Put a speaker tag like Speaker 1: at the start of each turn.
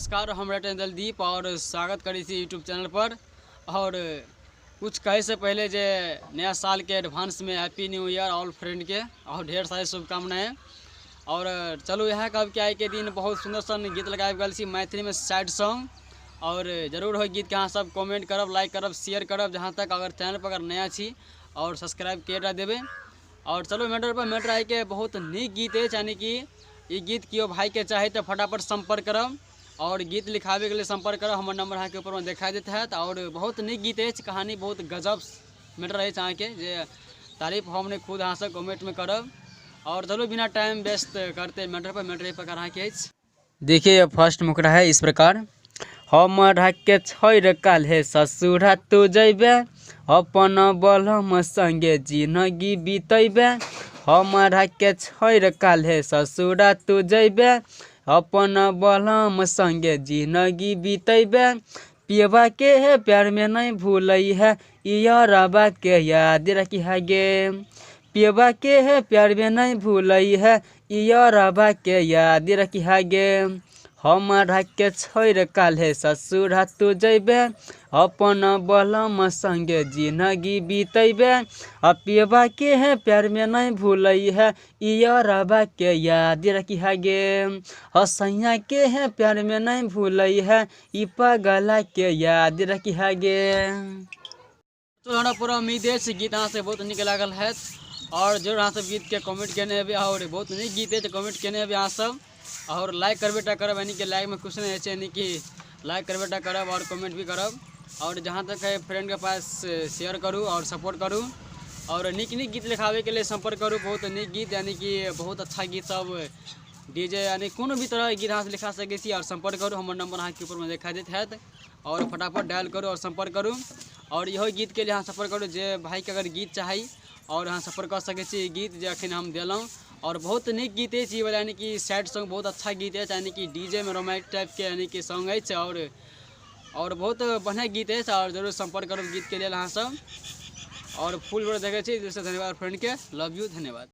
Speaker 1: नमस्कार, हम रटन दलदीप और स्वागत करै छी यूट्यूब चैनल पर। और कुछ कहै से पहले जे नया साल के एडवांस में happy new year all friend के और ढेर सारी शुभकामनाएं। और चलू इएह कहब कि आइके दिन बहुत सुन्दर सन गीत लगाबि गेल छी मैथिलीमे सैड सॉन्ग। और जरूर हो गीतके अहाँ सब कमेंट करब, लाइक करब, शेयर करब। जहाँ तक अगर चैनल पर अगर नया छी और सब्सक्राइब कए देबै। और चलू मैटर पर मैटर आइके बहुत नीक गीत अछि, यानी कि ई गीत केओ भाईके चाही तऽ फटाफट सम्पर्क करब और गीत लिखाबैके लिए सम्पर्क करब। हमर नंबर अहाँके ऊपरमे देखाइ दैत हैत। और बहुत नीक गीत अछि, कहानी बहुत गजब मैटर अछि अहाँके, जे तारीफ हम नहि खुद अहाँसँ कमेंटमे करब। और चलू बिना टाइम वेस्ट करते मैटर पर मैटर एहि प्रकार अहाँके अछि। देखिए फर्स्ट मुखड़ा है इस प्रकार। हमरा के छोड़ काल्हे ससुरा तू जैबे, अपन बलम संगे जिनगी बितैबे। हमरा के छोड़ काल्हे ससुरा तू जैबे, अपन बलम संगे जिनगी बितैबे। पियबा के है प्यार में नहीं भूलै है, इयरबा के याद रखी है गे। पियबा के है प्यार में नहीं भूलै है, इयरबा के याद रखी है गे। हमरा के छोड़ काल्हे ससुरा तू जैबे, अपन बलम संगे जिनगी बितैबे। आ पियबा के है प्यार में नहीं भूलै है, इयरबा के याद रखी है गे। हसैया के है प्यार में नहीं भूलै है, ई पगला के याद रखी है गे। तो हमरा पूरा उम्मीद अछि गीत अहाँ से बहुत नीक लागल हैत और जरूर अहाँ सब गीत के कमेंट केने हेबै। और बहुत नीक गीत अछि, कमेंट केने हेबै अहाँ सब और लाइक करबे टा करब, यानी कि लाइक में कुछ नहीं होइ छै, यानी कि लाइक करबे टा करब और कमेंट भी करब। और जहाँ तक है फ्रेंड के पास शेयर करू और सपोर्ट करू। और नीक नीक गीत लिखाबैके लिए सम्पर्क करू। बहुत नीक गीत यानी कि बहुत अच्छा गीत सब डीजे यानी कोनो भी तरह गीत अहाँ लिखा सकै छी और सम्पर्क करू। हमर नंबर अहाँके ऊपरमे देखा दैत हैत और फटाफट डायल करू और सम्पर्क करू। और इहो गीतके लिए अहाँ सम्पर्क करू, जे भाइके अगर गीत चाही और अहाँ सम्पर्क कऽ सकै छी। ई गीत जे अखन हम देलहुँ और बहुत नीक गीत अछि ई वाला, यानी कि सैड सॉन्ग बहुत अच्छा गीत अछि, यानी कि डीजे में रोमांटिक टाइपके यानी कि सॉन्ग अछि और बहुत बढ़िआँ गीत अछि। और जरूर सम्पर्क करू गीतके लेल अहाँ सब। और फुल वीडियो देखै छी दिलसँ धन्यवाद फ्रेंडके, लव यू, धन्यवाद।